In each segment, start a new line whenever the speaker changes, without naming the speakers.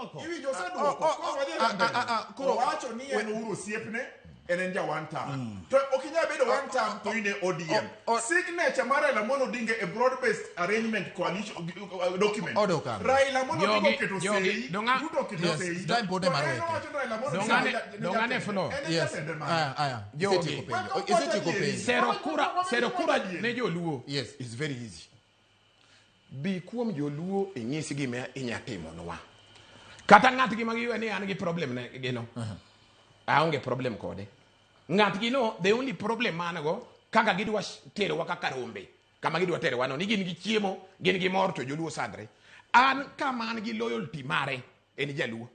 Oseduoko.
Iwinjo oseduoko.
Ah, ah,
Koro wadhi
ah,
mbele.
ah, ah, koro-
Owacho ni en Uhuru osiepne, en en ja one term. To ok inyal bedo one term to in e ODM.
Oh, oh.
Signature mar Raila Amolo Odinga e broad based arrangement coalition document.
Odo kama.
Raila Amolo Odinga
Jogi-
oketo
jogi,
sei,
donga-
Ruto oketo
Yes,
sei.
time pod
To
mar
en
weke.
owacho ni Raila Amolo
Dongane-
Odinga ni
dongane
jatende.
floor.
En e
Yes.
jatende mare.
Aya, aya.
Jogi.
Isetieko penjo. Isetieko penjo.
Sero kura ne joluo
Yes.
is very easy. Bi kuom joluo inyis gima inya timonwa. Kata ng'at ma giwe ni an gi problem ne gino. Aonge problem kode. Ng'at gino the only problem man go kaka gidwa terowa kaka rombe. Kama gidwa terowa no ni gin gi chiemo, gin gi mor to joluo sandre. An kama an gi loyalty mare en jaluo.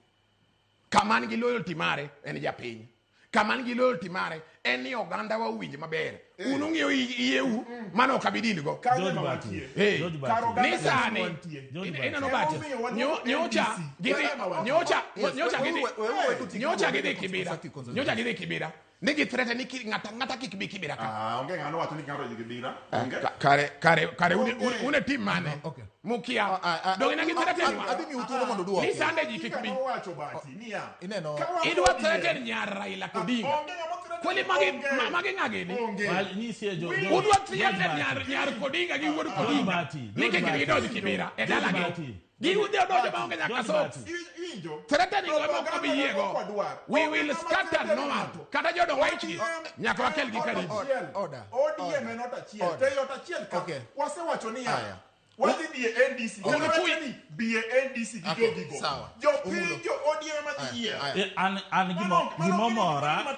Kama an gi loyalty mare en japiny. Kama an gi loyalty mare en ni oganda wa owinj maber. Un ung'iyo iyeu mano ok abi deal go.
Kanyo
George
ema
Bati.
wantie.
Hey.
George
Kar
Bati.
oganda
Ni sani
wantie.
George Bati.
ineno Bati
Emomiyo waluongo
nyocha
NDC.
gidhi
Kama wantie.
nyocha
Yes,
nyocha gidhi nyocha gidhi Kibera nyocha gidhi Kibera ni gi threaten ni ng'ata ng'ata kik bi Kibera ka.
Ah, onge ng'ano wacho ni ng'ato odhi Kibera. Onge.
Kare une team mane
Okay.
mukia donge ne gi threaten wa
Adhi miu thuolo mondo uduoke.
ni sande ji kik bi
Nowacho Bati niya.
Ineno-
ka wan
idwa
ODM,
threaten nyar Raila Odinga
Onge ng'ama threaten.
Kweli magi
Onge.
magi ng'a gini?
Onge.
Wal- nyisie
Udwa
George
threaten
Bati.
nyar Odinga gi wuod
George
Odinga
Bati.
ni
George
kik
Bati.
gidonj Kibera e
George
dalagi
Bati.
Gidhi donjo maonge nyaka
George
socks.
Bati.
Iwinjo?
Threatening go ema ok
Propaganda
obi yiego.
ok wadwar.
We
Onge
will
ng'ama
scatter
threaten
no one.
ng'ato.
Kata jodong waichgi
ODM
nyaka wakelgi
en ot
karibu.
achiel.
Order.
ODM
Order.
en ot achiel.
Order.
To ei ot achiel ka
Okay.
wasewacho niya.
Aya.
Wadhi dhi e NDC.
Omulo
Kata
chui.
wacho ni bi e NDC gi
Okay,
jogigo.
sawa.
Jopiny
Omulo.
jo ODM ema dhi
Aya,
yiero.
aya.
Eh, an
Mano- mano
gimomora
gima